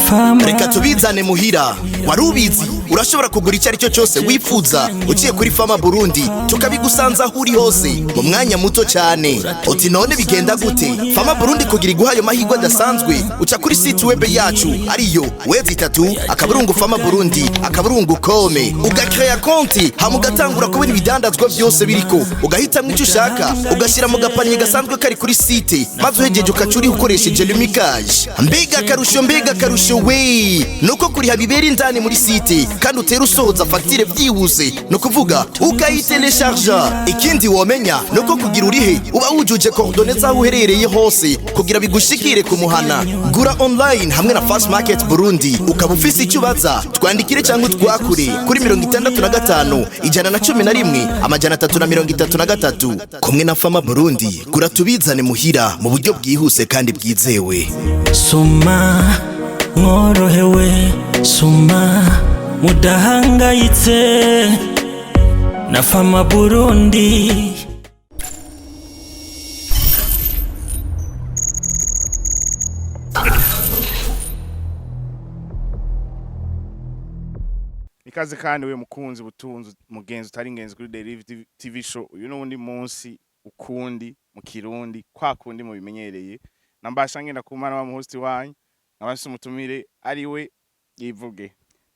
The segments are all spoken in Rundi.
Fama. Reka tubizane muhira. Wari ubizi? Urashobora kugura icyo ari cyo cyose wifuza uciye kuri Fama Burundi, tukabigusanza aho uri hose mu mwanya muto cyane. Uti none bigenda gute? Fama Burundi kugira iguha ayo mahirwe adasanzwe, uca kuri site web yacu ariyo w.famaburundi.com, ugakeya konti, hama ugatangura kubona ibidandazwa byose biriko, ugahitamwo icyo ushaka, ugashyira mu gapaniye gasanzwe kari kuri site, maze uhegeje ukaca uriho ukoresheje Lumicash. Mbega akarusho, mbega akarusho we! Nuko kuriha bibera indani muri site, kandi utera usohoza fagitire byihuse, ni ukuvuga ukayitelecharja. Ikindi womenya nuko kugira urihe uba wujuje coordonnées z'aho uherereye hose kugira bigushikire ku muhana. Gura online hamwe na Fast Market Burundi. Ukaba ufise icyo ubaza, twandikire cyangwa utwakure kuri 65 111 333. Kumwe na Fama Burundi, gura tubizane muhira mu buryo bwihuse kandi bwizewe. Suma mworohewe, suma mudahangayitse na Fama Burundi. Ikaze kandi we mukunzi, butunzi, mugenzi utari ingenzi kuri Derive TV show. Uyu n'uwundi munsi ukundi mu Kirundi kwa kundi mubimenyereye, nambasha ngenda kumana wa muhosti wanyu, nkaba umutumire ari we yivuge.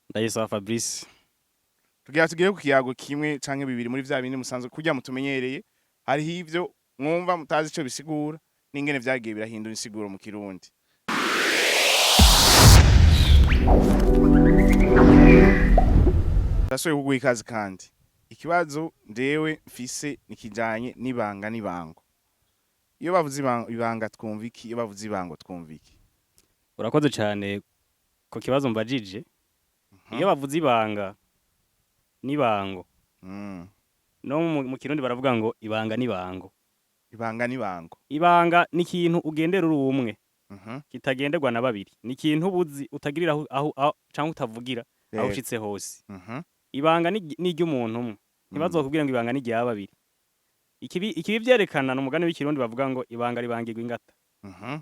Ndayisaba Fabrice. Tugira tugere ku kiyago kimwe canke bibiri muri vya bindi musanzwe kurya mutumenyereye. Hariho ivyo mwumva mutazi ico bisigura n'ingene vyagiye birahindura insiguro mu Kirundi. Ndasubiye kuguha ikaze kandi. Ikibazo ndewe mfise nikijanye n'ibanga n'ibango. Iyo bavuze ibanga twumva iki? Iyo bavuze ibango twumva iki? Urakoze cyane ku kibazo mbajije. Iyo bavuze ibanga n'ibango, no mu Kirundi baravuga ngo ibanga n'ibango. Ibanga n'ibango. Ibanga ni ikintu ugendera uri umwe, kitagenderwa na babiri. Ni ikintu ubuzi utagirira aho canke utavugira aho ushitse hose. Ibanga ni iry'umuntu umwe. Ntibazokubwira ngo ibanga ni irya babiri. Ikibi vyerekana ni umugani w'ikirundi bavuga ngo ibanga ribangirwa ingata.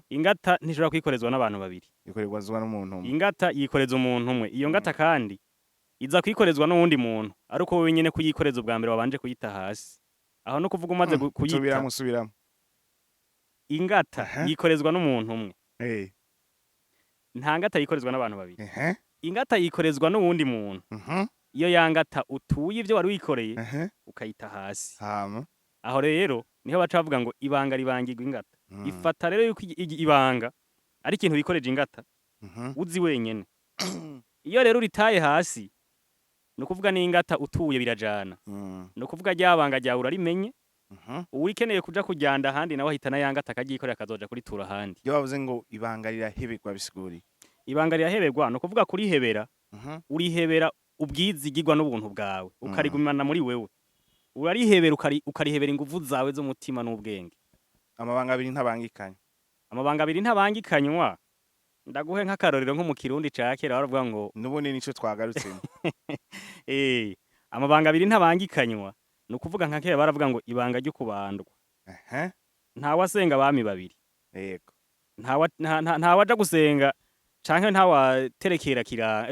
Ingata ntishobora kwikorezwa n'abantu babiri. Ikorerwa zuba n'umuntu umwe. Ingata yikoreza umuntu umwe. Iyo ngata kandi iza kwikorezwa n'uwundi muntu ariko wowe nyene kuyikoreza ubwa mbere wabanje kuyita hasi. Aho no kuvuga umaze kuyita. Subiramo, subiramo. Ingata yikorezwa n'umuntu umwe. Nta ngata yikorezwa n'abantu babiri. Ingata yikorezwa n'uwundi muntu. Iyo yangata utuye ivyo wari wikoreye, ukayita hasi. Hama. Aho rero niho baca bavuga ngo ibanga ribangirwa ingata. Ifata rero yuko ibanga ari ikintu wikoreje ingata uzi wenyene. Iyo rero uritaye hasi, ni ukuvuga n'ingata utuye birajana. Ni ukuvuga rya banga ryawe urarimenye. Uwukeneye kuja kujyanda ahandi nawe ahitana yangata akaryikorera akazoja kuritura ahandi. Iyo bavuze ngo ibanga riraheberwa bisigura iki? Ibanga riraheberwa, ni ukuvuga kurihebera, urihebera ubwizigirwa n'ubuntu bwawe, ukarigumana muri wewe. Urarihebera ukarihebera inguvu zawe z'umutima n'ubwenge. Amabanga abiri ntabangikanye. Amabanga abiri ntabangikanywa. Ndaguhe nk'akarorero nko mu Kirundi ca kera baravuga ngo N'ubundi nico twagarutsemo. Amabanga abiri ntabangikanywa. Ni ukuvuga nka kera baravuga ngo ibanga ryo kubandwa. Ntawasenga abami babiri. Ntawaja gusenga canke ntawaterekera kira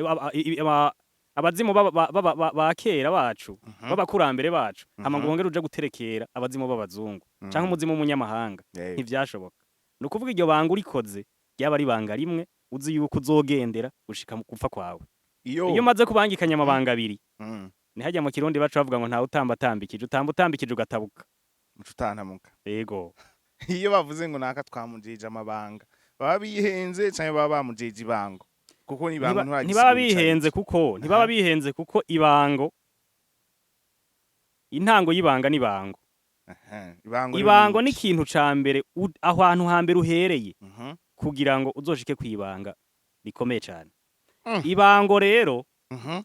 abazimu ba kera bacu, b'abakurambere bacu, hama ngo wongere uje guterekera abazimu b'abazungu canke umuzimu w'umunyamahanga, ntivyashoboka. Ni ukuvuga iryo banga urikoze ryaba ari ibanga rimwe uzi yuko uzogendera gushika mu gupfa kwawe. Iyo Iyo umaze kubangikanya amabanga abiri, ni harya mu Kirundi baca bavuga ngo ntawe utamba atambikije, utamba utambikije ugatabuka. Muca utantamuka. Yego. Iyo bavuze ngo naka twamujije amabanga, baba bihenze canke baba bamujije ibango? Kuko ni ibango Ntibaba nturagisigura bihenze ico. Kuko ntibaba bihenze, kuko ibango, intango y'ibanga n'ibango. Ibango rero Ibango ni ni iki? ikintu ca mbere aho hantu hambere uhereye kugira ngo uzoshike kwibanga rikomeye cane. Ibango rero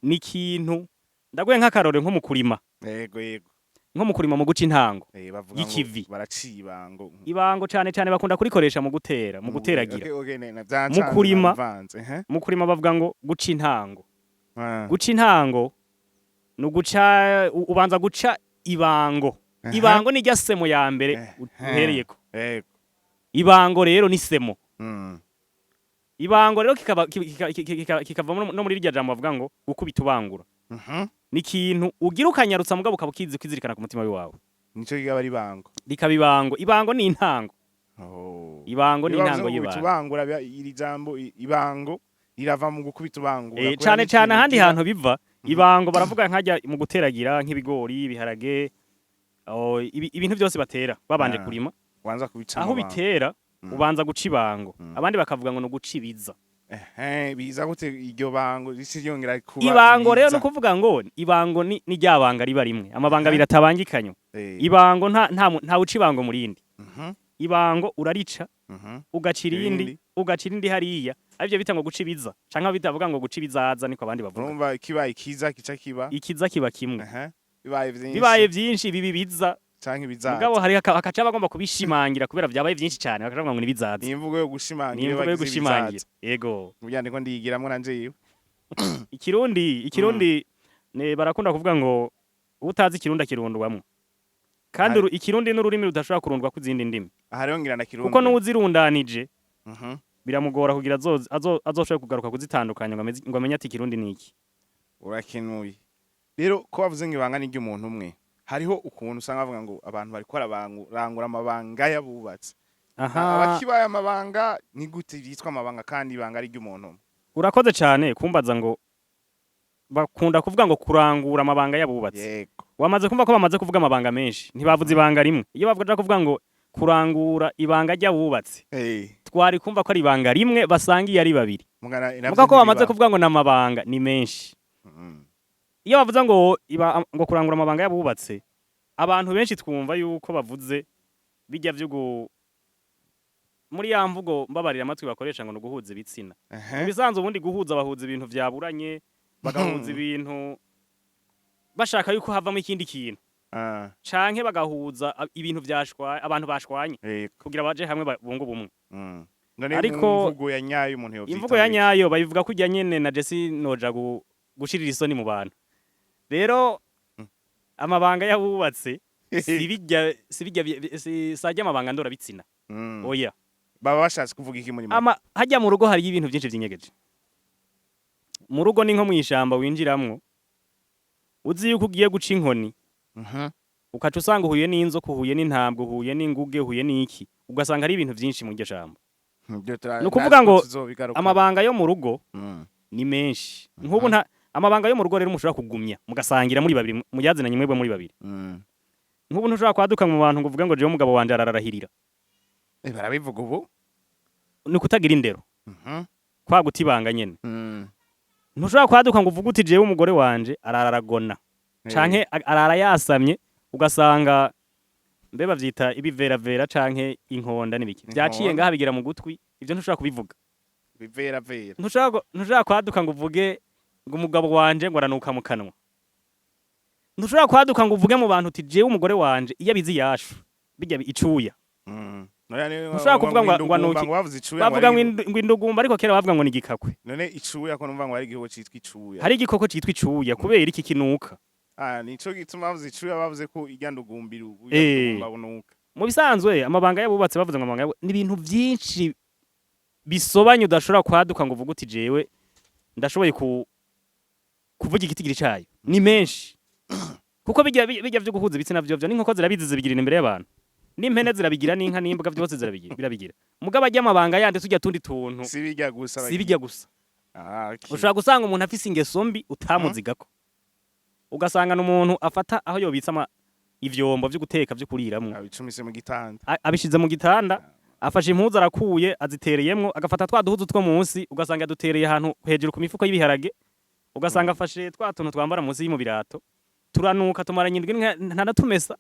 ni ikintu ndaguhe nk'akarore nko mu kurima. Yego yego. Nko mu kurima, mu guca intango Bavuga ngo y'ikivi. baraciye ibango. Ibango cane cane bakunda kurikoresha mu gutera, mu guteragira. Okay, okay, ne vyancanze. Mu kurima. Nabivanze, ehe. Mu kurima bavuga ngo guca intango. Guca intango ni uguca ubanza guca ibango. Ibango ni rya semo ya mbere uhereyeko. Ibango rero ni semo. Ibango rero kikaba kikava no muri rirya jambo bavuga ngo gukubita ubangura. Ni ikintu ugira ukanyarutsa, mugabo ukaba ukizi kwizirikana ku mutima wawe. Nico kigaba ari ibango. Rikaba ibango. Ibango ni intango. Oh. Ibango ni Iyo bavuze intango ngo gukubita y'ibanga. ubangura, iri jambo ibango rirava mu gukubita ubangura, kubera Cane ni cane ikintu ahandi ugira. hantu biva ibango, baravuga nkajya mu guteragira nk'ibigori, ibiharage, ibintu byose batera babanje kurima. Wanza kubica Aho amabanga. bitera ubanza guca ibango. Abandi bakavuga ngo ni uguca ibiza. Ehe, biza gute iryo bango risi ryongera kuba Ibango rero ibiza? no kuvuga ngo ibango ni rya banga riba rimwe, amabanga abiri atabangikanywa. Ibango nta uca ibango mu rindi. Ibango urarica, ugaca irindi, Irindi. ugaca irindi hariya, arivyo bita ngo guca ibiza, canke bitavuga ngo guca ibizaza, niko abandi bavuga. Urumva kibaye ikiza kica kiba Ikiza kiba kimwe. Ehe, bibaye vyinshi. Bibaye vyinshi bibi biza. Canke ibizaza. Mugabo hari hakaca bagomba kubishimangira kubera vyabaye vyinshi cane, bakavuga ngo ni bizaza. Ni imvugo yo gushimangira Ni iyo imvugo yo bagize gushimangira. ibizaza. Yego. Burya ndiko ndiyigiramwo nanje yiwe. Ikirundi ne barakunda kuvuga ngo utazi ikirundi akirundwamwo, kandi ikirundi n'ururimi rudashobora kurundwa ku zindi ndimi. Aha rero ngira na kirundi. Kuko n'uwuzirundanije biramugora kugira azoshobore kugaruka kuzitandukanya ngo amenye ati ikirundi ni iki. Urakenuye. Rero ko bavuze ngo ibanga ni ry'umuntu umwe, hariho ukuntu usanga bavuga ngo abantu bariko barangura amabanga y'abubatsi. Abakibaye amabanga, ni gute yitwa amabanga kandi ibanga ari ry'umuntu umwe? Urakoze cyane kumbaza ngo bakunda kuvuga ngo kurangura amabanga y'abubatsi. Wamaze kumva ko bamaze kuvuga amabanga menshi, ntibavuze ibanga rimwe. Iyo bavuga kuvuga ngo kurangura ibanga ry'abubatsi, twari kumva ko ari ibanga rimwe basangiye ari babiri. Mugana navyo Muga ko bamaze ntibiba. kuvuga ngo n'amabanga ni menshi. Iyo bavuze ngo ngo kurangura amabanga y'abubatse, abantu benshi twumva yuko bavuze bijya vyo muri ya mvugo mbabarira amatwi bakoresha ngo ni uguhuza ibitsina. Ibisanzwe ubundi guhuza, bahuza ibintu vyaburanye, bagahuza ibintu bashaka yuko havamo ikindi kintu, canke bagahuza ibintu vyashwa abantu bashwanye kugira baje hamwe bunge ubumwe. None Ariko imvugo ya nyayo umuntu yovyita imvugo ya ngwiki? nyayo babivuga kurya nyene na Jesse noja gushirira isoni mu bantu. Rero amabanga y'abubatse si bijya sajya amabanga ndora bitsina. Oya. Baba bashatse kuvuga iki muri make? Ama hajya mu rugo hari ibintu byinshi byinyegeje. Mu rugo ni nko mwishamba winjiramwo uzi yuko ugiye guca inkoni, ukaca usanga uhuye n'inzoka, uhuye n'intambwe, uhuye n'inguge, uhuye n'iki, ugasanga hari ibintu byinshi mu iryo jambo. Ibyo Ni ukuvuga ngo natwe tuzobigaruka. Amabanga yo mu rugo ni menshi. Nk'ubu nta amabanga yo mu rugo rero mushobora kugumya mugasangira muri babiri, muyazinanye mwebwe muri babiri. Nk'ubu ntushobora kwaduka mu bantu ngo uvuge ngo jewe umugabo wanje ararahirira. Barabivuga ubu. Ni ukutagira indero, kwa guta ibanga nyene. Ntushobora kwaduka ngo uvuge uti jewe umugore wanje arararagona, canke arara yasamye, ugasanga mbe bavyita ibiveravera canke inkonda n'ibiki vyaciye Inkonda. ngaha bigera mu gutwi. Ivyo ntushobora kubivuga. Bivera vera. Ntushobora kwaduka ngo uvuge ngo umugabo wanje ngo aranuka mu kanwa. Ntushobora kwaduka ngo uvuge mu bantu uti jewe umugore wanje iyo abizi yashu bijya icuya. Ntushobora kuvuga ngo anuki. Ngo bavuze icuya. Bavuga ngo ngo indugumba, ariko kera bavuga ngo ni igikakwe. None icuya ko numva ngo hari igihugu citwa icuya? Hari igikoko citwa icuya kubera iki kinuka. Ah, nico gituma bavuze icuya, bavuze ko irya ndugumbira ndugumba bunuka. Mu bisanzwe amabanga y'abubatsi, bavuze ngo amabanga ni ibintu byinshi bisobanye udashobora kwaduka ngo uvuge uti jewe ndashoboye kuvuga igitigiri cayo. Ni menshi kuko bijya vyo guhuza ibitsina vyo n'inkoko zirabizi, zibigirira imbere y'abantu, n'impene zirabigira, n'inka n'imbwa byose zirabigira, birabigira. Mugabo ajya amabanga yandi tujya tundi tuntu, Si bijya gusa. Si bijya gusa. Ah, okay. Ushobora gusanga umuntu afise ingeso mbi utamuzigako, ugasanga n'umuntu afata aho yobitsa ivyombo vyo guteka, vyo kuriramwo, abicumise mu gitanda. Abishize mu gitanda, afashe impuzu arakuye azitereyemwo, agafata twa duhuzu two munsi ugasanga yadutereye ahantu hejuru ku mifuko y'ibiharage, ugasanga afashe twa tuntu twambara munsi mu birato turanuka tumaranye indwi ntanatumesa.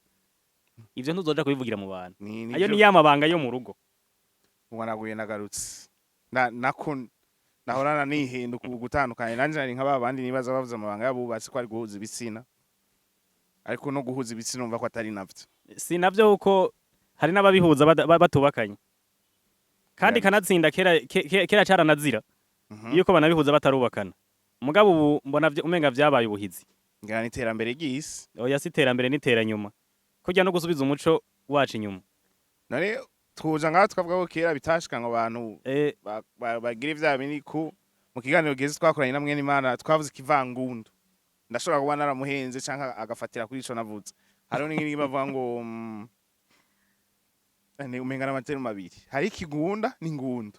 Ivyo ntuzoja kubivugira mu bantu. Ni Ayo ni ya mabanga yo mu rugo. Ubwo naguye nagarutse na nako nahorana nihinduka ubu gutandukanye nanje nari nka babandi nibaza bavuze amabanga y'abubatsi ko ari guhuza ibitsina, ariko no guhuza ibitsina umva ko atari navyo. Si navyo, kuko hari n'ababihuza batubakanye kandi kanatsinda kera kera caranazira yuko banabihuza batarubakana. Mugabo ubu mbona umenga vyabaye ubuhizi. Ngira ni iterambere ry'isi. Oya, si iterambere, n'iteranyuma, kujya no gusubiza umuco wacu inyuma. None Tuja ngaho tukavuga ko kera bitashika ngo abantu bagire vya bindi. Ku mu kiganiro geze twakoranye na mwene Imana twavuze ikivangundu, ndashobora kuba naramuhenze canke agafatira kuri ico navuze. Hariho n'ingini bavuga ngo ni umenga n'amateri mabiri, hari ikigunda n'ingundu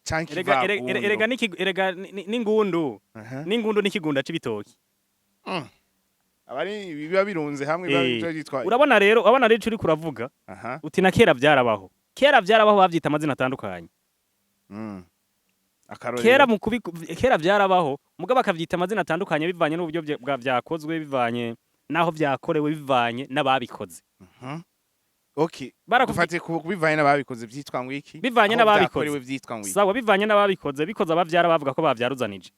canke Erega ikivangundu. Erega erega n'ingundu n'ingundu n'ikigunda c'ibitoki. Abari biba birunze hamwe, biba biba byitwa Urabona rero ico uriko uravuga, uti na kera vyarabaho. Kera vyarabaho, bavyita amazina atandukanye. Akarorero? Kera mu kubi kera vyarabaho, mugabo bakavyita amazina atandukanye bivanye n'uburyo vyakozwe, bivanye n'aho vyakorewe, bivanye n'ababikoze. Okay. Barakubwi Dufate ku bivanye n'ababikoze, vyitwa ngo iki? Bivanye Aho n'ababikoze. vyakorewe vyitwa ngo iki? Sawa, bivanye n'ababikoze, bikoze abavyara bavuga ko bavyaruzanije.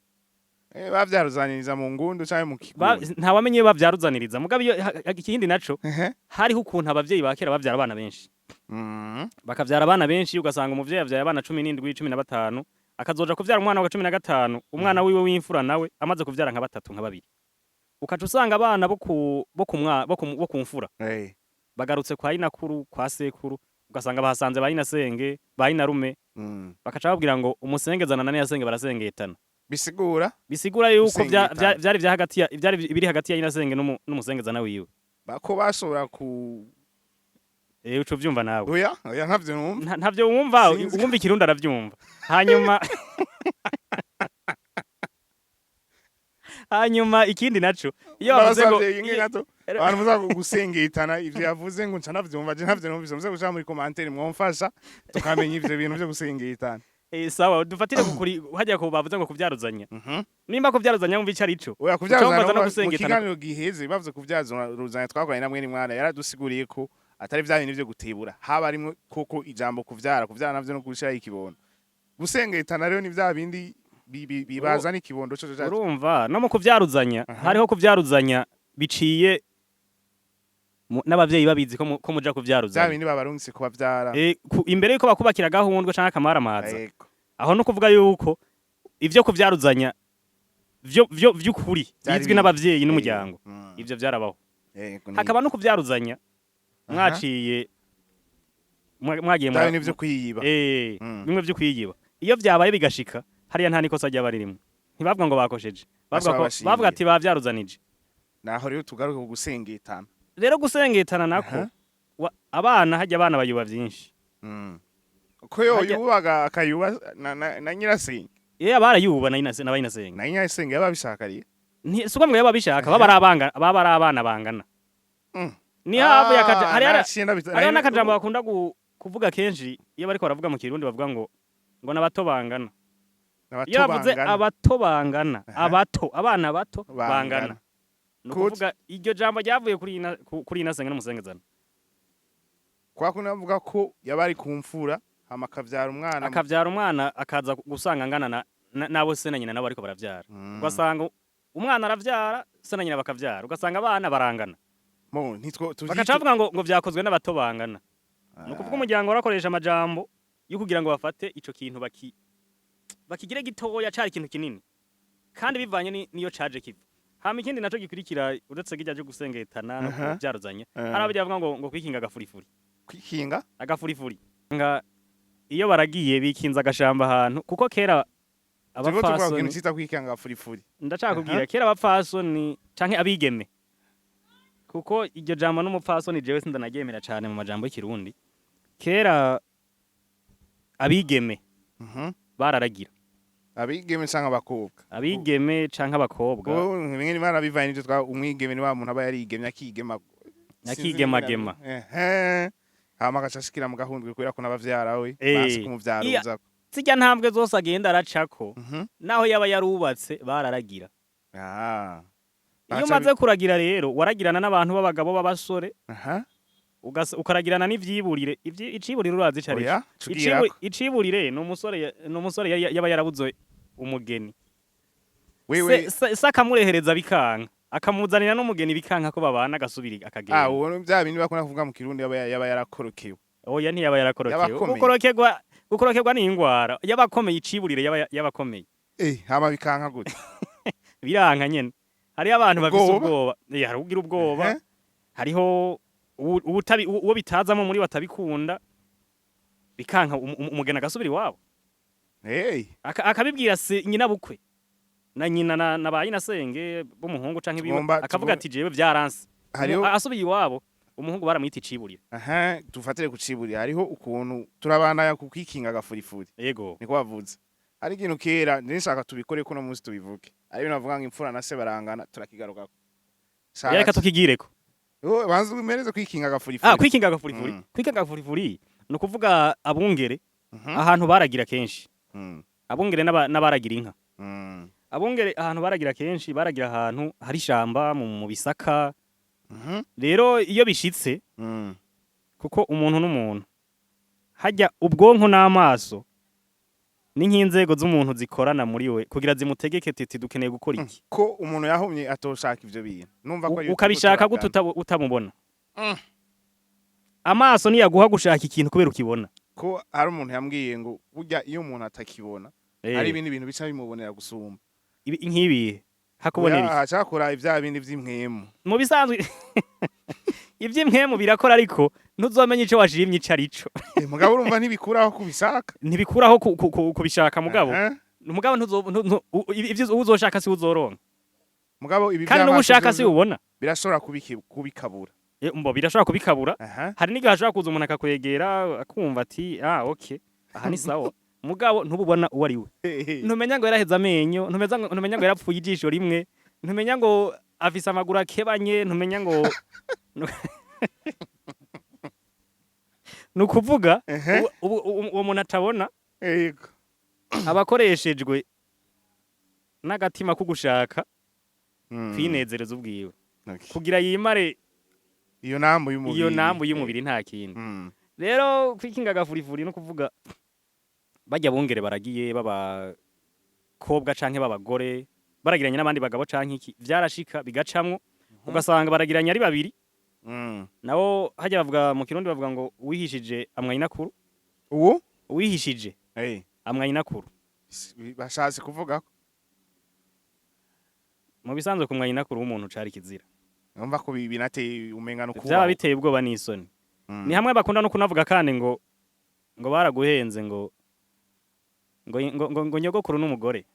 Bavyaruzaniriza mu ngundu canke mu kigunda? Ntawamenye iyo bavyaruzaniriza, mugabo iyo ikindi naco, hariho ukuntu abavyeyi ba kera bavyara abana benshi. Bakavyara abana benshi, ugasanga umuvyeyi avyaye abana 17, 15, akazoja kuvyara umwana wa 15, umwana wiwe w'imfura nawe amaze kuvyara nka batatu, nka babiri, ukaca usanga abana bo ku bo ku mwa- bo ku bo ku mfura bagarutse kwa inakuru, kwa sekuru, ugasanga bahasanze ba inasenge, ba inarume. Bakaca babwira ngo umusengezana na nyirasenge barasengetana. Bisigura? Bisigura yuko Gusengetana. vyari vya hagati ya vyari biri hagati ya inasenge n'umusengezana wiwe. Bako bashobora ku Uco vyumva nawe. Oya, oya, ntavyo numva. Ntavyo wumva? Sinzi. Wumva ikirundi aravyumva. Hanyuma ikindi naco, iyo bavuze ngo Ndabasavye inge gato, abantu muza gusengetana, ivyo yavuze ngo nca navyumva, je ntavyo numvise. Muze gushira muri commentaire, mwomfasha tukamenya ivyo bintu vyo gusengetana. Sawa, dufatire ku kuri hajya ko bavuze ngo kuvyaruzanya. Nimba kuvyaruzanya wumva ico ari co, Oya, uca kuvyaruzanya wumva no mu gusengetana. kiganiro giheze bavuze kuvyaruzanya twakoranye na mwene mwana, yaradusiguriye ko atari vya bintu vyo gutibura, haba harimwo koko ijambo kuvyara. Kuvyara navyo no gushiraho ikibondo. Gusengetana rero ni vya bindi bibazana ikibondo co. Urumva no mu kuvyaruzanya hariho kuvyaruzanya biciye n'abavyeyi babizi ko ko muja Vya kuvyaruzanya. bindi babarungitse kubavyara. Imbere yuko bakubakira gahundwe canke akamaramaza. Yego. Aho no kuvuga yuko ivyo kuvyaruzanya vyo vy'ukuri Vyari bizwi n'abavyeyi n'umuryango, ivyo vyarabaho. Yego, Hakaba no kuvyaruzanya mwaciye mwagiye vya bintu vyo kwiyiba. Bimwe vyo kwiyiba. Iyo vyabaye bigashika hariya, nta nikosa ryaba ririmo, ntibavuga ngo bakosheje, bavuga Basaba ko bashimiye. bavuga ati bavyaruzanije. Naho rero tugaruke ku gusengetana. Rero gusengetana nako, abana hajya abana bayuba vyinshi. Ko yo yubaga akayuba na nyirasenge. Barayuba na na bayinasenge. Na nyirasenge yababishakariye. Nti suko ngo yaba bishaka, baba ari abanga, baba ari abana bangana. Ni havuye akaja hari Naciye hariho n'akajambo bakunda kuvuga kenshi iyo bariko baravuga mu Kirundi, bavuga ngo n'abato bangana. Abato Iyo bavuze bangana. abato bangana, abato, abana bato Bangana. bangana, ni Good. ukuvuga iryo jambo ryavuye kuri kuri inasenge n'umusengezana. Kwa kundi bavuga ko yaba ari ku mfura hama akavyara umwana. Akavyara umwana akaza gusanga angana nabo se na nyina nabo ariko baravyara. Ugasanga umwana aravyara, se na nyina bakavyara, ugasanga abana barangana. Mo ntitwo Bagaca bavuga ngo vyakozwe n'abato bangana. Ni ukuvuga umuryango warakoresha amajambo yo kugira ngo bafate ico kintu bakigire gitoya cari ikintu kinini, kandi bivanye niyo caje kiva. Hama ikindi naco gikurikira, uretse kijya cyo gusengetana no kuvyaruzanya, hari abajya bavuga ngo kwikinga agafurifuri. Kwikinga? Agafurifuri nga iyo baragiye bikinza agashamba ahantu, kuko kera Turiko tuvuga ku abapfasoni kintu cita kwikinga furifuri. Ndacakubwira, kera abapfasoni canke abigeme, kuko iryo jambo n'umupfasoni jewe sindanaryemera cane mu majambo y'ikirundi, kera abigeme bararagira. Abigeme canke abakobwa? Abigeme canke abakobwa. Bimwe Imana bivanye n'ivyo twa umwigeme ni wa muntu aba yarigeme, akigema. Akigemagema. Ehe, hama agaca ashikira mu gahundwe kubera ko n'abavyara we banse kumuvyaruza. Zirya ntambwe zose agenda aracako, naho yaba yarubatse, bararagira. Iyo umaze kuragira rero, waragirana n'abantu b'abagabo, b'abasore, ukaragirana n'ivyiburire. Iciburire urazi ico arico? Oya, tugirako. Iciburire ni umusore yaba yarabuze umugeni. Wewe Se akamurehereza bikanka, akamuzanira n'umugeni bikanka ko babana, agasubira akagenda. Uwo bya bindi bakunda kuvuga mu Kirundi, yaba yarakorokewe. Oya, ntiyaba yarakorokewe. Yabakomeye. Gukorokerwa ni ingwara. Yabakomeye, iciburire yabakomeye. Hama bikanka gute? Biranka nyene, hariyo abantu bafise Ubwoba? ubwoba. Hari ugira ubwoba, hariho uwo bitazamo muri batabikunda. Bikanka, umugeni agasubira iwabo. Hey. Akabibwira se nyina bukwe na nyina na ba nyinasenge b'umuhungu canke biwe, akavuga ati jewe vyaranse. Hariho Asubiye iwabo, umuhungu baramwita iciburira. Aha, dufatire ku ciburi, hariho ukuntu turabandanya ku kwikinga agafurifuri. Yego. Niko bavuze. Hari ikintu kera nshaka tubikore ko no munsi tubivuge. Ari ibintu bavuga ngo imfura na se barangana, turakigarukako. Reka tukigireko. Oh, banza umereze kwikinga agafurifuri. Ah, kwikinga agafurifuri. Kwikinga agafurifuri ni ukuvuga abungere ahantu baragira kenshi. Abungere n'abaragira inka. Abungere ahantu baragira kenshi, baragira ahantu hari ishamba mu bisaka. Rero iyo bishitse, kuko umuntu n'umuntu hajya ubwonko n'amaso ni nk'inzego z'umuntu zikorana muri we kugira zimutegeke titi dukeneye gukora iki. Ko umuntu yahumye atoshaka ivyo bintu, numva ko ari Ukabishaka gute utamubona? Amaso niyaguha gushaka ikintu kubera ukibona. Ko hari umuntu yambwiye ngo burya iyo umuntu atakibona, hari ibindi bintu bica bimubonera gusumba. Nk'ibihe hakubonera iki? Acakora ivya bindi vy'impwemu. Mu bisanzwe iby'impwemu birakora, ariko ntuzomenya ico washimye ico arico. Mugabo urumva ntibikuraho kubishaka. Ntibikuraho kubishaka, mugabo mugabo ivyo uzoshaka si uzoronka. Mugabo ibi Kandi n'ubu vy'amaso ushaka si vyovyo ubona. Birashobora kubikabura. Mbo birashobora kubikabura. Hari n'igihe hashobora kuza umuntu akakwegera, akumva ati ah, okay, aha ni sawa, mugabo ntububona uwo ari we. Ntumenya ngo yaraheze amenyo, ntumenya ngo yarapfuye ijisho rimwe, ntumenya ngo afise amaguru akebanye, ntumenya ngo, ni ukuvuga uwo muntu atabona aba akoreshejwe n'agatima ko gushaka kwinezereza ubwiwe kugira yimare iyo nambu y'umubiri. Iyo nambu y'umubiri, nta kindi. Rero kwikinga agafurifuri no kuvuga bajya bungere baragiye b'abakobwa canke b'abagore baragiranye n'abandi bagabo canke iki, vyarashika bigacamwo ugasanga baragiranye ari babiri. Nabo hajya bavuga mu Kirundi, bavuga ngo uwihishije amwanyinakuru. Uwo Uwihishije amwanyinakuru. Bashatse kuvuga ko Mu bisanzwe ku mwanyinakuru w'umuntu cari kizira. Numva ko binateye umenga no kuba Vyaba biteye ubwoba n'isoni. Ni hamwe bakunda no kunavuga kandi ngo baraguhenze, ngo nyogokuru n'umugore.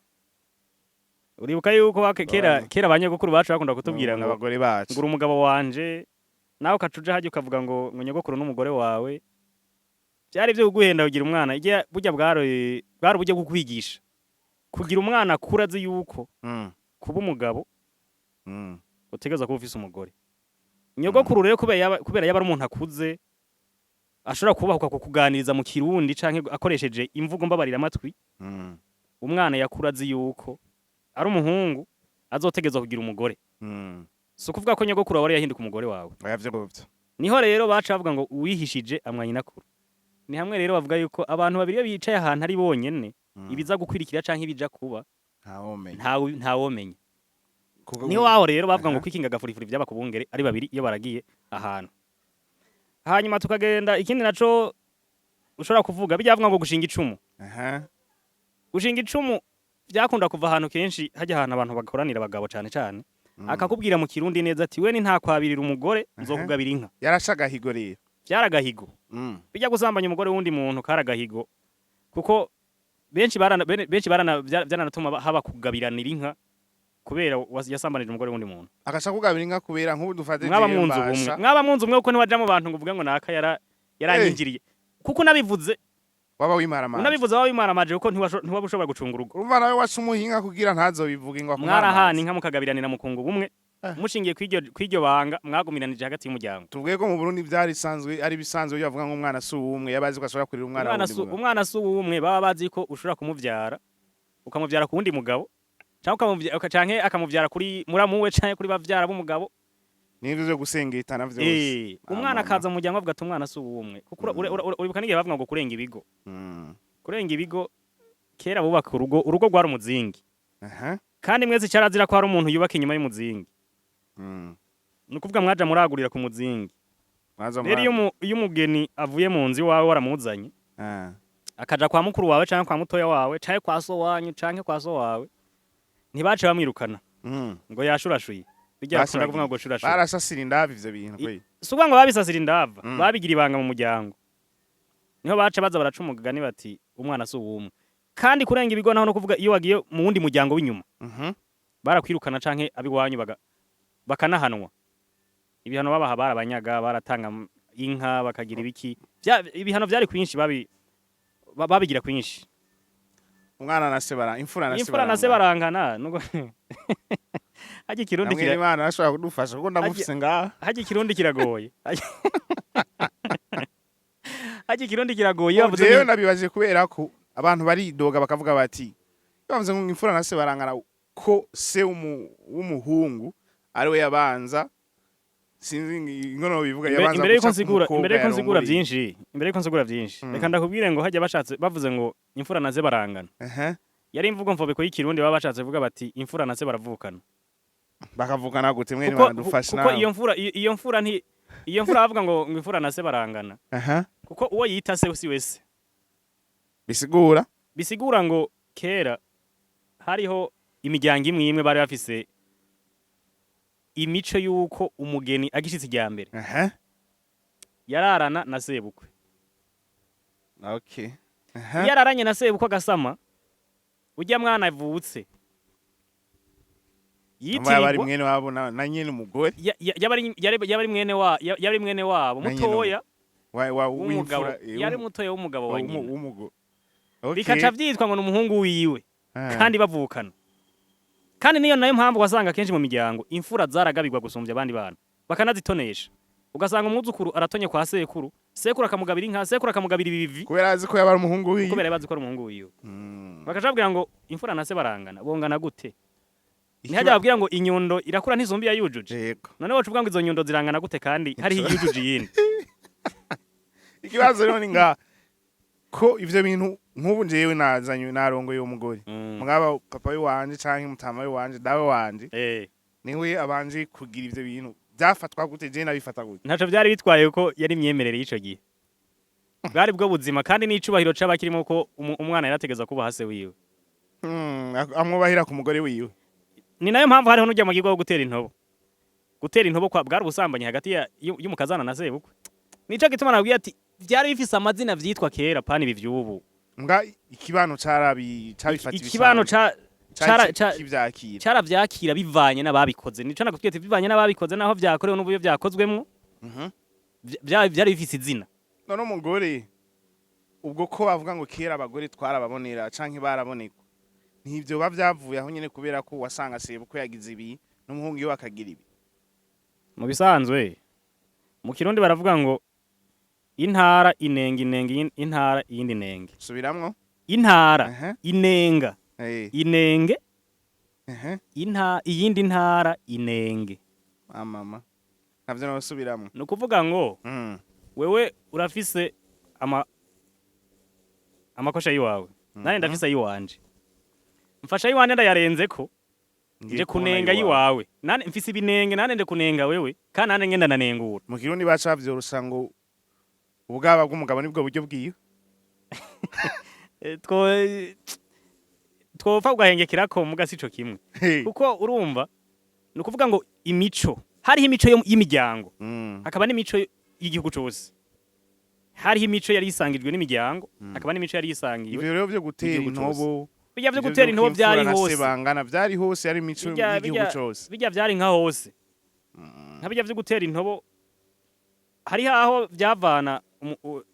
Uribuka yuko kera kera abanyogokuru bacu bakunda kutubwira ngo abagore bacu ngo uri umugabo wanje, nawe ukaca uja hajya ukavuga ngo nyogokuru n'umugore wawe. Byari byo kuguhenda kugira umwana igihe burya bwari uburyo bwo kwigisha kugira umwana akura azi yuko kuba umugabo utegerezwa kuba ufise umugore. Nyogokuru rero kubera yaba ari umuntu akuze, ashobora kubahuka kukuganiriza mu Kirundi canke akoresheje imvugo mbabarira amatwi, umwana yakura azi yuko ari umuhungu azotegerezwa kugira umugore. Si ukuvuga ko nyogokuru wawe yahinduka umugore wawe. Oya, vyo vyo. Niho rero baca bavuga ngo uwihishije amwanyinakuru. Ni hamwe rero bavuga yuko abantu babiri iyo bicaye ahantu ari bonyene, ibiza gukwirikira canke ibija kuba ntawomenya. Ntawomenya. Kuko Niho waho rero bavuga ngo kwikinga agafurifuri vyaba ku bungere ari babiri iyo baragiye ahantu. Hanyuma tukagenda, ikindi naco ushobora kuvuga, bijya bavuga ngo gushinga icumu. Gushinga icumu vyakunda kuva ahantu kenshi hajya ahantu abantu bakoranira abagabo cane cane, akakubwira mu Kirundi neza ati we ni ntakwabirira umugore, nzokugabira inka. Yarasha agahigo rero. Vyaragahigo. Bijya gusambanya umugore w'undi muntu karagahigo, kuko benshi barana vyaranatuma haba kugabiranira inka kubera yasambanije umugore w'undi muntu. Agaca kugabira inka kubera nk'ubu dufate Mwaba jewe mwunze Mbasha. ubumwe, mwaba mwunze ubumwe, kuko ntiwaja mu bantu ngo uvuge ngo naka yaranyinjiriye, kuko unabivuze waba wimaramaje. Unabivuze waba wimaramaje, kuko ntiwaba ushobora gucunga urugo. Urumva nawe waca umuhinga kugira ntazobivuge ngo Mwarahana akumaramaze. inka mukagabiranira mukunga ubumwe mushingiye kw'iryo banga mwagumiranije hagati y'umuryango. Tuvuge ko mu Burundi byari bisanzwe, ari bisanzwe iyo bavuga ngo umwana si uwumwe, yabazi ko ashobora kurera umwana Umwana wundi si mugabo. Umwana si uwumwe, baba bazi ko ushobora kumuvyara, ukamuvyara ku wundi mugabo canke akamuvyara kuri muramu we canke kuri bavyara b'umugabo. N'ivyo vyo gusengetana vyose. Umwana Mama. akaza mu muryango avuga ati umwana si uwumwe, kuko uribuka n'igihe bavuga ngo kurenga ibigo. Kurenga ibigo, kera bubaka urugo, urugo rwari umuzingi. Kandi mwese icarazira ko hari umuntu yubaka inyuma y'umuzingi. Ni ukuvuga mwaja muragurira ku muzingi. Mwaza. Rero iyo umugeni avuye mu nzu iwawe waramuzanye, akaja kwa mukuru wawe canke kwa mutoya wawe canke kwa so wanyu canke kwa so wawe, ntibace bamwirukana ngo yashurashuye. Bijya bakunda kuvuga ngo shurashuye. Barasasira indavi ivyo bintu kwe. Si ukuvuga ngo babisasira indava, babigira ibanga mu muryango. Niho baca baza baraca umugani bati umwana si uwumwe. Kandi kurenga ibigo naho no kuvuga iyo wagiye mu wundi muryango w'inyuma, barakwirukana canke abiwanyu bakanahanwa. Ibihano babaha, barabanyaga, baratanga inka, bakagira ibiki. Ibihano vyari kwinshi, babigira kwinshi. Umwana na se bara, imfura na se. Imfura na se barangana nuko hajya ikirundi Namwe Imana arashobora kudufasha kuko ndamufise ngaha. Hajya ikirundi kiragoye. Hajya ikirundi kiragoye iyo bavuze Jewe nabibaje kubera ko abantu baridoga bakavuga bati bavuze ngo imfura na se barangana, ko se w'umuhungu ari we yabanza, sinzi ingono bivuga, yabanza Imbere yuko guca ku nsigura, mukobwa imbere yuko nsigura yarongoreye. vyinshi, imbere yuko nsigura vyinshi, reka ndakubwire ngo hajya bashatse bavuze ngo imfura na se barangana, yari imvugo mfobeko y'ikirundi. Baba bashatse kuvuga bati imfura na se baravukana. Bakavugana gute mwene? Kuko Banadufasha kuko nawe. iyo mfura, iyo mfura nti iyo mfura bavuga ngo imfura na se barangana, kuko uwo yita se si wese. Bisigura? Bisigura ngo kera hariho imiryango imwe imwe bari bafise imico y'uko umugeni agishitse irya mbere yararana na sebukwe. Iyo araranye na sebukwe agasama, ujya mwana avutse Yaba ari yitirirwa mwene wabo na nyene umugore. Yaba ari mwene wa yaba ari mwene wabo Na nyene mutoya wa w'umugabo, w'imfura, yari mutoya w'umugabo wa nyina, w'umugore. bikaca vyitwa ngo ni umuhungu wiwe kandi bavukana. Kandi niyo nayo mpamvu wasanga kenshi mu miryango imfura zaragabirwa gusumbya abandi bana, bakanazitonesha. Ugasanga umwuzukuru aratonye kwa sekuru, sekuru akamugabira inka, sekuru akamugabira ibivi. Kubera azi ko yaba ari umuhungu wiwe. Kubera bazi ko ari umuhungu wiwe. Bakaca babwira ngo imfura na se barangana. Bongana gute? Ntihajya babwira ngo inyundo irakura ntizumbi yayujuje? Yego. None woca uvuga ngo izo nyundo zirangana gute kandi hariho iyujuje iyindi? Ikibazo rero ni nga ko ivyo bintu nk'ubu njyewe nazanye narongoye uwo mugore, mugaba papa wanje canke mutama wanje, dawe wanje, niwe abanje kugira ivyo bintu, byafatwa gute? Je nabifata gute? Ntaco vyari bitwaye kuko yari imyemerere y'ico gihe, bwari bwo buzima kandi n'icubahiro c'abakirimo, ko umwana yarategeza kubaha se wiwe. Amwubahira ku mugore wiwe. Ni nayo mpamvu hariho n'ujya mugirwa wo gutera intobo. Gutera intobo kwa bwari ubusambanyi hagati y'umukazana na sebukwe. Nico gituma nabwiye ati vyari bifise amazina vyitwa kera, pani ibi vy'ubu. Mbwa ikibano carabi cabifata? Ikibano kivyakira. Caravyakira bivanye n'ababikoze. Nico nakubwiye ati bivanye n'ababikoze, naho vyakorewe n'uburyo vyakozwemwo, vyari bifise izina. None umugore ubwo ko bavuga ngo kera abagore twarababonera canke barabonekwa, ntibyo biba vyavuye aho nyene kubera ko wasanga sebukwe yagize ibi n'umuhungu iwe akagira ibi? Mu bisanzwe mu Kirundi baravuga ngo intara inenga inenga intara iyindi nenge. Subiramwo. Intara inenga inenge iyindi ntara inenge. Mama navyo nabasubiramwo. Ni ukuvuga ngo wewe urafise amakosha yiwawe, nane ndafise ayiwanje. Mfasha ayiwanje ndayarenzeko, nje kunenga yiwawe, nane mfise ibinenge, nane nje kunenga wewe, kandi nane ngenda nanengura. Mu Kirundi baca bavyorosha ngo ubwaba bw'umugabo nibwo buryo bwiwe. Twopfa ugahengekerako muga sico kimwe, kuko urumva ni ukuvuga ngo imico, hariho imico y'imiryango, hakaba n'imico y'igihugu cose. Hariho imico yari isangijwe n'imiryango, hakaba n'imico yari isangiwe Ivyo rero vyo gutera igihugu cose. intobo, Bijya vyo ivyo gutera intobo vy'uko imfura vyari na se hose. bangana vyari hose, yari imico y'igihugu cose. Bijya vyari nka hose, nka bijya vyo gutera intobo, hariho aho vyavana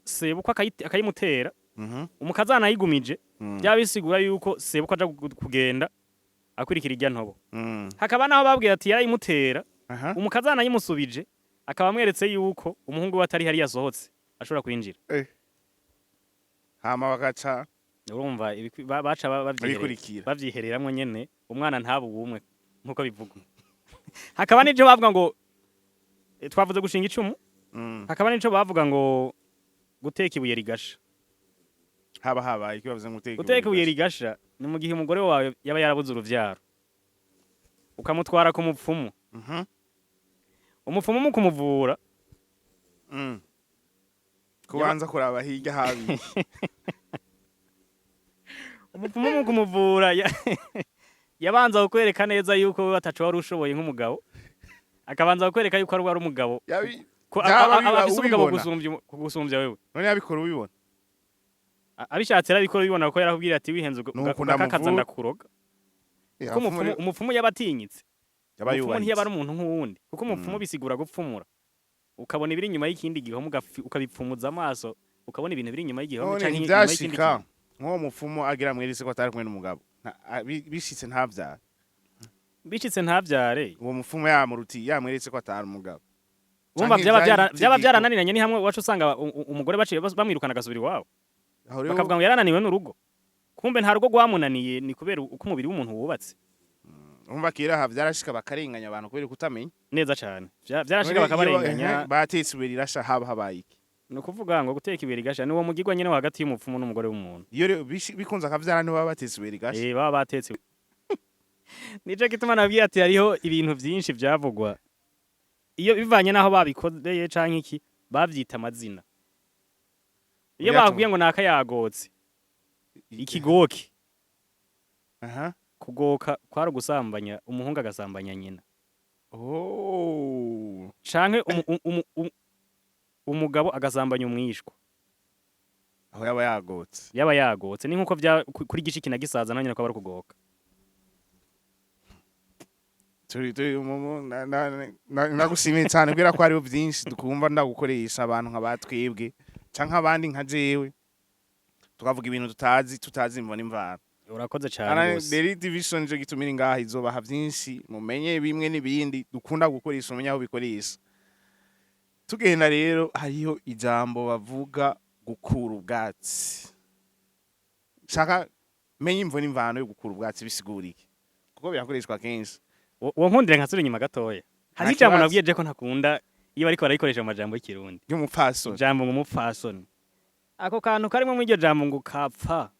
sebukwe akayimutera, umukazana ayigumije, byaba bisigura yuko sebukwe aja kugenda akurikira irya ntobo. Hakaba naho babwira ati yarayimutera, umukazana ayimusubije akaba amweretse yuko umuhungu we atari hari yasohotse ashobora kwinjira. Hama bagaca Urumva baca babikurikira. Bavyihereramwo nyene, umwana ntabe uwumwe nkuko bivugwa. Hakaba n'ivyo bavuga ngo twavuze gushinga icumu, hakaba n'ico bavuga ngo guteka ibuye rigasha. Haba habaye iki bavuze ngo guteka? Guteka ibuye rigasha ni mu gihe umugore wawe yaba yarabuze uruvyaro, ukamutwara ku mupfumu. Umupfumu mu kumuvura Kubanza kuraba hirya habi. Umupfumu mu kumuvura yabanza kukwereka neza yuko wewe ataco wari ushoboye nk'umugabo, akabanza kukwereka yuko ari umugabo ko Byaba biba afise umugabo ubibona. gusumbya wewe. None yabikora ubibona? Abishatse arabikora, bibona ko yarakubwira ati wihenze Nuko ugakakaza ndamuvura. ndakuroga. Kuko umupfumu yaba atinyitse. Yaba Umupfumu yubahitse. ntiyaba ari umuntu nk'uwundi, kuko umupfumu bisigura gupfumura, ukabona ibiri inyuma y'ikindi gihome, ukabipfumuza amaso, ukabona ibintu biri inyuma y'igihome None canke inyuma y'ikindi ntivyashika kintu. nk'uwo mupfumu agira mweretse ko atari kumwe n'umugabo, bishitse ntavyara? Bishitse ntavyare. Uwo mupfumu yamuruti yamweretse ko atari umugabo. Wumva Canke vyaba vyari vyaba itegeko. vyarananiranye, ni hamwe wacu usanga umugore baciye bamwirukana agasubira iwabo. Aho rero Bakavuga ngo yarananiwe n'urugo, kumbe nta rugo rwamunaniye, ni kubera uko umubiri w'umuntu wubatse. Urumva kera aha vyarashika bakarenganya abantu kubera kutamenya. Neza cane. Vyarashika None iyo bakabarenganya. Batetse ibuye rirasha, haba habaye iki? Ni ukuvuga ngo guteka ibuye rigasha ni uwo mugirwa nyene wo hagati y'umupfumu n'umugore w'umuntu. Iyo rero bikunze akavyara, ntibaba batetse ibuye rigasha? Eh, baba batetse. Nico gituma nabwiye ati hariho ibintu vyinshi vyavugwa, iyo bivanye n'aho babikoreye canke iki, bavyita amazina. Iyo bakubwiye ngo naka yagotse ikigoki, kugoka kwari ugusambanya, umuhungu agasambanya nyina canke umugabo agasambanya umwishwa. Aho yaba yagotse. Yaba yagotse. Ni nkuko vya kuri gishiki na gisaza naho nyene ko aba ari ukugoka. Turi nagushimiye cyane kubera ko hariho byinshi dukumva ndagukoresha abantu nka batwebwe canke abandi nka jewe, tukavuga ibintu tutazi imvo n'imvano. Urakoze cane Ana gose. Daily Division nje gitumira ngaha, izobaha byinshi mumenye bimwe n'ibindi dukunda gukoresha, umenye aho bikoresha. Tugenda rero, hariho ijambo bavuga gukura ubwatsi. Shaka menye imvo n'imvano yo gukura ubwatsi, bisigura iki, kuko birakoreshwa kenshi. Uwo nkundire nkasubira inyuma gatoya. Hari Nta ijambo kibazo. nabwiye je ko ntakunda iyo bariko barayikoresha mu majambo y'Ikirundi. Ry'umupfasoni. Ijambo ngo umupfasoni, ako kantu karimwo muri iryo jambo ngo kapfa,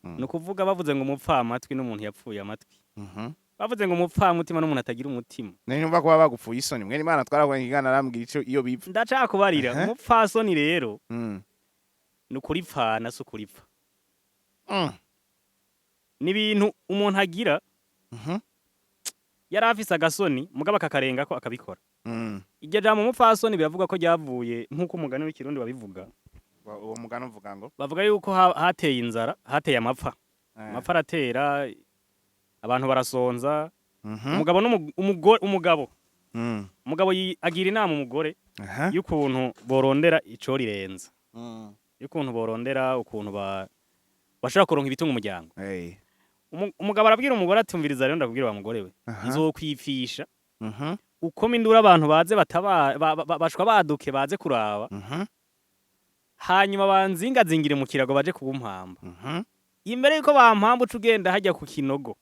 ni ukuvuga bavuze ngo umupfamatwi n'umuntu yapfuye amatwi, bavuze ngo umupfamutima n'umuntu atagira umutima. Nari numva kuba bagupfuye isoni. Mwene Imana twaravuga ikiganiro, arambwira ico iyo bipfa. Ndacakubarira. Umupfasoni rero ni ukuripfana, si ukuripfa. Ni ibintu umuntu agira yari afise agasoni, mugabo akakarengako akabikora. Iryo jambo umupfasoni biravuga ko ryavuye nk'uko umugani w'Ikirundi babivuga. Uwo mugani uvuga ngo? Bavuga yuko hateye inzara, hateye amapfa. Amapfa aratera, abantu barasonza. Umugabo n'umugore, umugabo umugabo agira inama umugore y'ukuntu borondera icorirenza, y'ukuntu borondera ukuntu bashobora kuronka ibitunga umuryango. Umugabo arabwira umugore ati: "Umviriza rero ndakubwira wa mugore we, nzokwipfisha, ukoma induru abantu baze bataba bashwa baduke baze kuraba, hanyuma banzingazingire mu kirago baje kumpamba. Imbere yuko bampamba, uca ugenda hajya ku kinogo,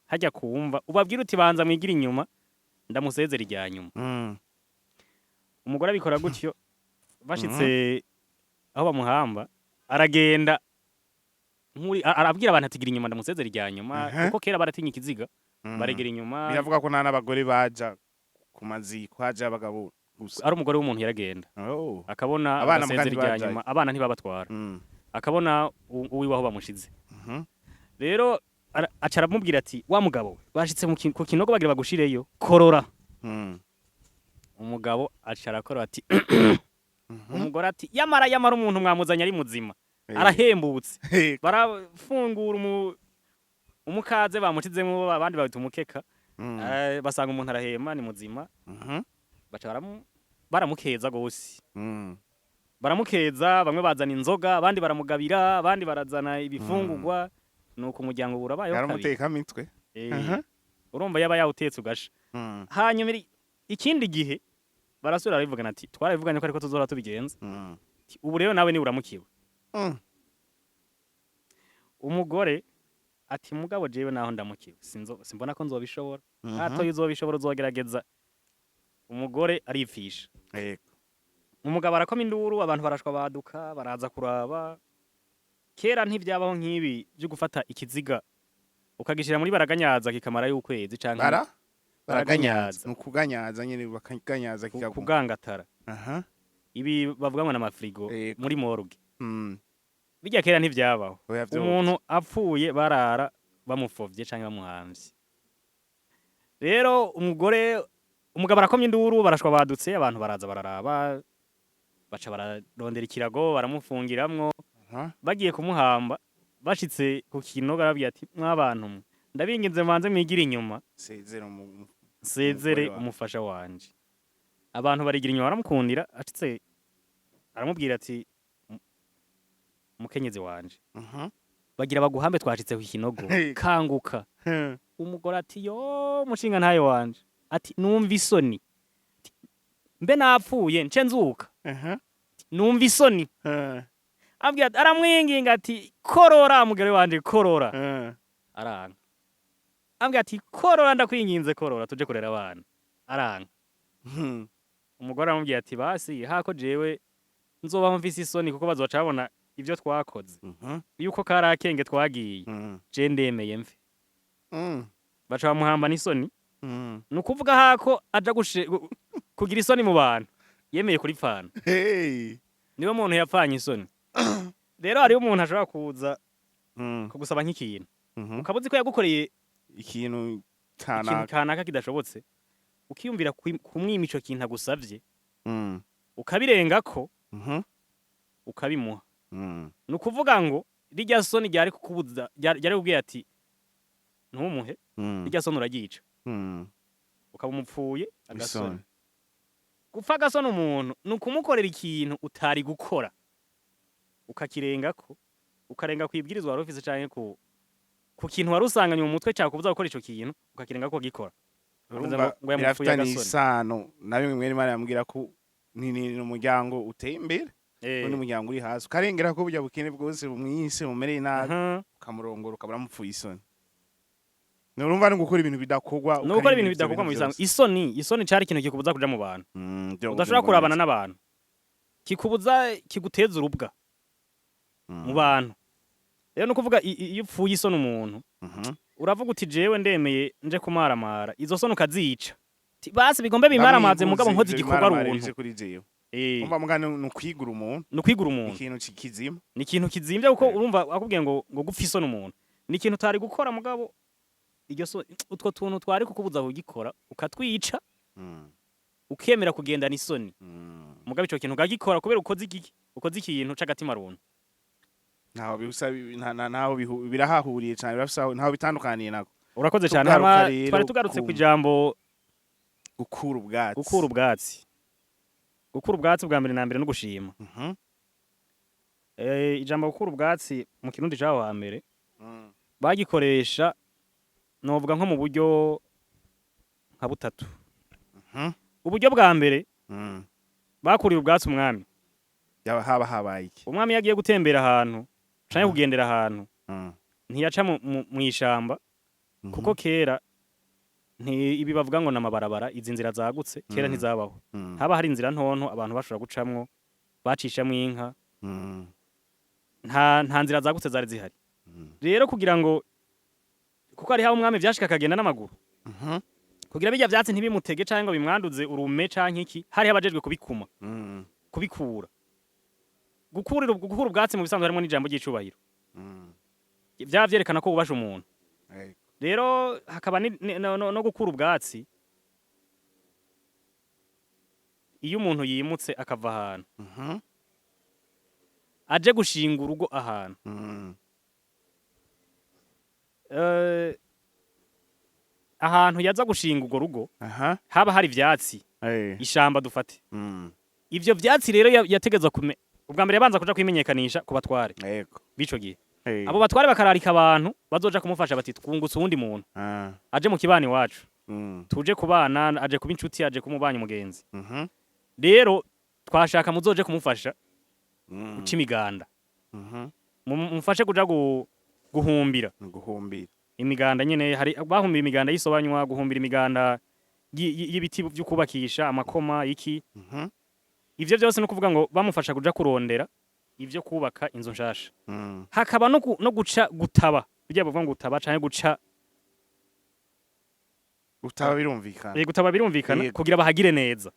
hajya kumva, ubabwira uti: banza mwigira inyuma ndamusezera irya nyuma." Umugore abikora gutyo. Bashitse aho bamuhamba, aragenda arabwira abantu ati: "Gira inyuma ndamusezera irya nyuma." Kuko kera baratinya ikiziga. Baregera inyuma. Biravuga ko nta n'abagore baja ku maziko, haja abagabo gusa. Ari umugore w'umuntu yaragenda akabona Abana agasezera muga irya ntibajayo. nyuma. Abana ntibabatwara. Akabona uwiwe aho bamushize. Rero aca aramubwira ati: "Wa mugabo we, bashitse ku kinogo bagira bagushireyo, korora." Umugabo aca arakora ati, umugore ati: "Yamara yamara, umuntu mwamuzanye ari muzima, arahembutse." Barafungura umukaze bamushizemo, abandi babita umukeka. Basanga umuntu arahema, ni muzima. Baca baramukeza gose. Baramukeza, bamwe bazana inzoga, abandi baramugabira, abandi barazana ibifungurwa, nuko umuryango urabayeho Yari kabiri. umutekamitwe. Urumva yaba yawutetse ugasha. Hanyuma ikindi gihe barasubira barabivugana ati: "Twarabivuganye ko ariko tuzora tubigenza." Ati: "Ubu rero nawe ni uramukiwe." Umugore ati: "Mugabo jewe naho ndamukiwe, sinzo simbona ko nzobishobora." "Atoye uzobishobora, uzogerageza." Umugore aripfisha. Umugabo arakoma induru, abantu barashwa baduka baraza kuraba. Kera ntivyabaho nk'ibi byo gufata ikiziga ukagishira muri baraganyaza kikamara y'ukwezi canke Bara Baraganyaza. baraganyaza, ni ukuganyaza nyene, bakaganyaza kikaguma. Kugangatara. Ibi bavuga ngo n'amafrigo muri morgue. Bijya kera ntivyabaho. Oya, vyo. Umuntu apfuye barara bamufovye canke bamuhamvye. Rero umugore, umugabo arakomye induru, barashwa badutse, abantu baraza bararaba, baca bararondera ikirago baramufungiramwo. Bagiye kumuhamba, bashitse ku kinogo, arababwira ati: "Mwabantu mwe, ndabinginze manze mwigire inyuma sezera nsezere umugore wawe." Umufasha wanje." Abantu barigira inyuma, baramukundira. Ashitse aramubwira ati: "Mukenyezi wanje, bagira baguhambe, twashitse ku kinogo, kanguka." Umugore ati: "Yo mushinga ntayo wanje," ati: "Numva isoni." Ati: "Mbe napfuye nce nzuka? Numva isoni." Abwira ati, aramwinginga ati: "Korora, mugore wanje, korora." Aranga. Ambwira ati: "Korora, ndakwinginze, korora tuje kurera abana." Aranga. Umugore aramubwira ati: "Basi hako jewe nzobaho mfise isoni, kuko bazoca babona ivyo twakoze, yuko kari akenge twagiye, je ndemeye mfe." Baca bamuhamba n'isoni. Ni ukuvuga hako aja kugira isoni mu bantu, yemeye kuripfana. Hey. Niwe muntu yapfanye isoni. Rero hariho umuntu ashobora kuza kugusaba nk'ikintu, ukaba uzi ko yagukoreye ikintu ikintu kanaka, kanaka kidashobotse, ukiyumvira kumwima ico kintu agusavye, ukabirengako, ukabimuha. Ni ukuvuga ngo rirya soni ryari kukubuza, ryari kubwira ati: "Ntumuhe." Rirya soni uraryica, ukaba umupfuye agasoni. Isoni. Gupfa agasoni umuntu ni ukumukorera ikintu utari gukora, ukakirengako, ukarenga ku ibwirizwa wari ufise canke ku kintu wari usanganye mu mutwe cyakubuza gukora ico kintu, ukakirengako ukagikora. Avuze Urumva ngo yamupfuye birafitanye agasoni. isano na bimwe mwene Imana yambwira ko ni umuryango uteye imbere n'undi muryango uri hasi, ukarengera ko burya bukene bwose bumwise bumereye nabi, ukamurongora, ukaba uramupfuye isoni. Urumva ni gukora ibintu bidakorwa. Ni ugukora ibintu bidakorwa mu bisanzwe. Isoni cari ikintu kikubuza kuja mu bantu, udashobora kurabana n'abantu, kikubuza, kiguteza urubwa mu bantu. Rero ni ukuvuga iyo upfuye isoni umuntu, uravuga uti: "Jewe ndemeye nje kumaramara." Izo soni ukazica. Ti, basi bigombe bimaramaze, mugabo nkoze igikorwa runtu. Kuri jewe. Umva mugani, ni ukwigura umuntu. Ni ukwigura umuntu. Ikintu kizima. Ni ikintu kizimvye, kuko urumva akubwiye ngo gupfa isoni umuntu ni ikintu utari gukora, mugabo iryo so utwo tuntu twari kukubuza kugikora ukatwica, ukemera kugendana isoni, mugabo ico kintu ukagikora kubera ukoze iki, ukoze ikintu c'agatima runtu. Ntaho bihusa, ntaho birahahuriye cyane, birafise ntaho bitandukaniye nako. Urakoze cyane. Tugaruka Hama rero twari tugarutse ku ijambo gukura ubwatsi. Gukura ubwatsi. Gukura ubwatsi bwa mbere na mbere no gushima. Ijambo gukura ubwatsi mu Kirundi c'aho hambere bagikoresha, novuga nko mu buryo nka butatu. Uburyo bwa mbere, bakuriye ubwatsi umwami. Yaba haba habaye iki? Umwami iyo agiye gutembera ahantu canke kugendera ahantu, ntiyaca mw'ishamba, kuko kera nti ibi bavuga ngo namabarabara, izi nzira zagutse kera ntizabaho. Haba hari inzira ntonto abantu bashobora gucamwo, bacishamwo inka. Nta nzira zagutse zari zihari. Rero kugira ngo, kuko hariho umwami vyashika akagenda n'amaguru, kugira bijya vyatsi ntibimutege canke ngo bimwanduze urume canke iki, hariho abajejwe kubikuma, kubikura. Gukura ubwatsi mu bisanzwe harimo n'ijambo ry'icubahiro. Vyaba vyerekana ko wubasha umuntu. Rero hakaba no gukura ubwatsi iyo umuntu yimutse akava ahantu aje gushinga urugo ahantu. Ahantu yaza gushinga urwo rugo haba hari ivyatsi, ishamba dufate. Ivyo vyatsi rero yategezwa kume ubwa mbere yabanza kuja kwimenyekanisha ku batware b'ico gihe. Abo batware bakararika abantu bazoja kumufasha, bati: "Twungutse uwundi muntu aje mu kibani iwacu, tuje kubana, aje kuba inshuti, aje kumubanyi mugenzi. Rero twashaka muzoje kumufasha guca imiganda, mumufashe kuja guhumbira." Guhumbira. Imiganda nyene, hari bahumbira imiganda y'isobanywa, guhumbira imiganda y'ibiti vyo kubakisha amakoma iki. Ivyo vyose no kuvuga ngo bamufasha kuja kurondera ivyo kubaka inzu nshasha. Hakaba no guca, gutaba, bijya bavuga ngo gutaba canke guca. Gutaba birumvikana. Gutaba birumvikana. Kugira bahagire neza,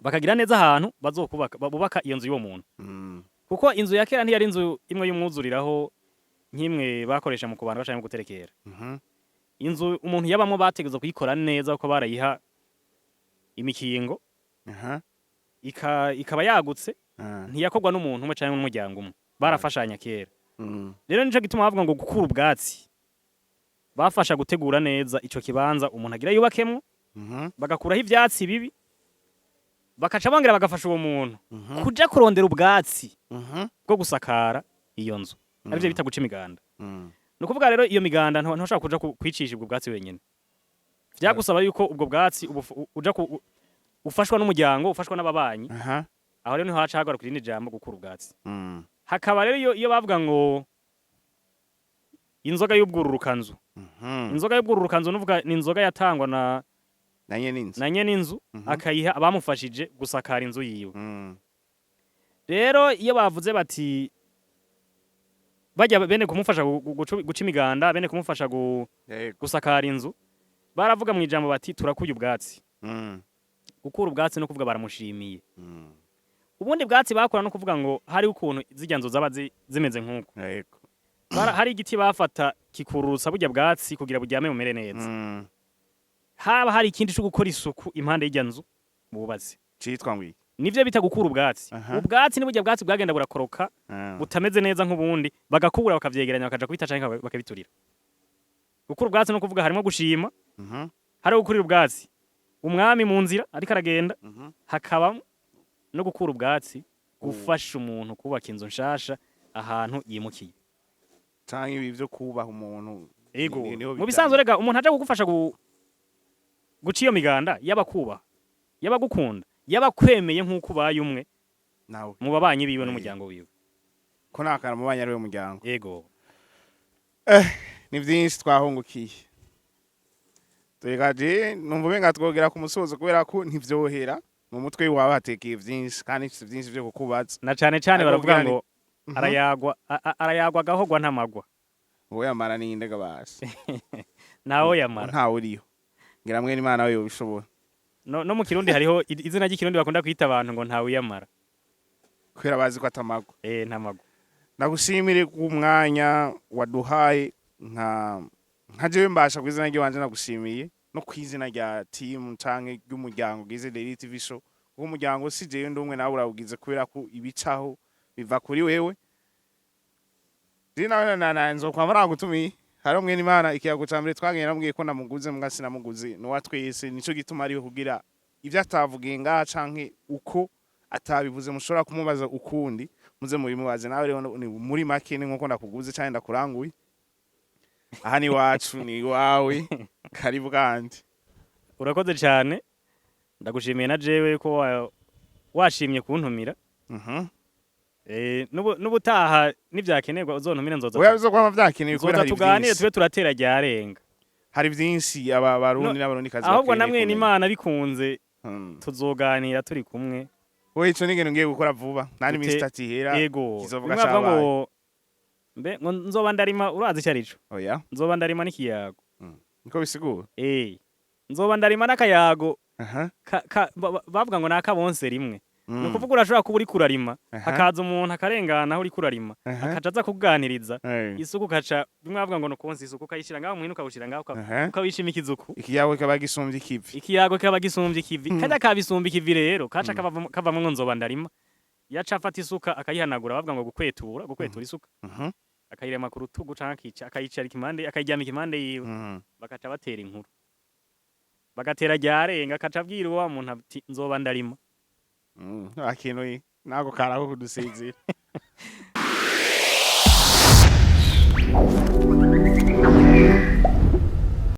bakagira neza ahantu bazokubaka, bubaka iyo nzu y'uwo muntu. Kuko inzu ya kera ntiyari inzu imwe y'umwuzuriraho nk'imwe bakoresha mu kubandwa canke mu guterekera. Inzu umuntu yabamwo bategerezwa kuyikora neza, kuko barayiha imikingo, ikaba yagutse. Ntiyakorwa n'umuntu umwe canke n'umuryango umwe. Barafashanya kera. Rero nico gituma bavuga ngo gukura ubwatsi bafasha gutegura neza ico kibanza umuntu agira yubakemwo, bagakuraho ivyatsi bibi, bakaca bongera bagafasha uwo muntu kuja kurondera ubwatsi bwo gusakara iyo nzu, arivyo bita guca imiganda. Ni ukuvuga rero iyo miganda ntushobora kuja kwicisha ubwo bwatsi wenyene, vyagusaba yuko ubwo bwatsi uja ufashwa n'umuryango, ufashwa n'ababanyi. Aho rero niho haca hagaruka irindi jambo gukura ubwatsi. Hakaba rero iyo bavuga ngo inzoga y'ubwururukanzu. Inzoga y'ubwururukanzu nuvuga ni inzoga yatangwa na Na nyene inzu. Na nyene inzu, akayiha abamufashije gusakara inzu yiwe. Rero iyo bavuze bati bajya bene kumufasha guca imiganda, bene kumufasha gusakara inzu, baravuga mu ijambo bati turakuye ubwatsi. Gukura ubwatsi no kuvuga baramushimiye. Ubundi bwatsi bakora no kuvuga ngo hari ukuntu zirya nzu zaba zimeze nk'uko. Hari igiti bafata kikururutsa burya bwatsi kugira buryame bumere neza. Haba hari ikindi cyo gukora isuku impande y'irya nzu bubatse. Citwa ngwiki? Nivyo bita gukura ubwatsi. Ubwatsi ni burya bwatsi bwagenda burakoroka, butameze neza nk'ubundi, bagakubura, bakavyegeranya, bakaja kubita canke bakabiturira. Gukura ubwatsi no kuvuga harimo gushima, hari gukurira ubwatsi umwami mu nzira ariko aragenda, hakaba no gukura ubwatsi gufasha umuntu kubaka inzu nshasha ahantu yimukiye. Canke ibi vyo kubaha umuntu. Ego. Niho Mu bisanzwe rega umuntu aja kugufasha guca iyo miganda, yaba kubaha, yaba gukunda, yaba kwemeye nk'uko ubaye umwe nawe mu babanyi biwe n'umuryango wiwe. Ko nta mu banyi ari we muryango. Ego. Ni vyinshi twahungukiye. Tureka je numva umenga twogera ku musozo kubera ko ntivyohera mu mutwe wawe, hatekeye vyinshi kandi mfise vyinshi vyo kukubaza. Na cane cane Ariko baravuga kugira ngo arayagwa arayagwa agahogwa ntamagwa. Wowe yamara ninde gabasi? Ntawe yamara. Ntawe uriho, ngira mwene Imana we yobishobora. No mu Kirundi hariho izina ry'Ikirundi bakunda kwita abantu ngo ntawe yamara. Kubera bazi ko atamagwa. Eh, ntamagwa. Ndagushimire ku mwanya waduhaye nka jewe mbasha ku izina ry'iwanje, nagushimiye no ku izina rya team canke ry'umuryango ugize Daily TV Show, kuko umuryango si jewe ndi umwe, nawe urawugize kubera ko ibicaho biva kuri wewe. Je nawe na nzokwama nagutumiye. Hariho mwene Imana ikiyago ca mbere twagenye namubwiye ko namuguze, mbwa sinamuguze, nuwa twese, nico gituma ariwe kugira ivyo atavugiye ngaha canke uko atabivuze mushobora kumubaza ukundi, muze mubimubaze nawe. Rero ni muri make ni nkuko ndakuguze canke ndakuranguye, aha ni iwacu, ni iwawe, karibu kandi. Urakoze cyane, ndagushimiye na jewe ko washimye kuntumira. N'ubutaha nivyakenerwa uzontumire, nzoza. Oya, bizokwama vyakenewe kubera Nzoza hari tuganire, vyinshi. tube turatera ryarenga. Hari vyinshi aba Barundi n'Abarundi kazi. Ahubwo namwe n'Imana bikunze tuzoganira turi kumwe. Wowe ico ni ikintu ngiye gukora vuba nani minsi 3 ihera Ego. kizovuga Bimwe bavuga cabaye. ngo mbe ngo nzoba ndarima, urazi ico arico? Oya. Nzoba ndarima n'ikiyago. Niko bisigura? Eh, nzoba ndarima n'akayago. Bavuga ngo nakabonse rimwe. Ni ukuvuga urashobora kuba uriko urarima, hakaza umuntu akarengana aho uriko urarima, akaca aza kukuganiriza. Isuku ukaca, bimwe bavuga ngo nukonsa isuku, ukayishira ngaho muhina, ukawushira ngaho, ukawishima ikizuku. Ikiyago kikaba gisumbye ikivi. Ikiyago kikaba gisumbye ikivi. Kajya kabisumba ikivi rero kaca kavamwo ngo nzoba ndarima. Yaca afata isuka akayihanagura, bavuga ngo gukwetura isuka, akayirema ku rutugu canke akica akayicarika impande, akayiryamika impande yiwe, bakaca batera inkuru, bagatera ryarenga, akaca abwira wa muntu ati nzoba ndarima. Nta kintu nako karako kudusinzira.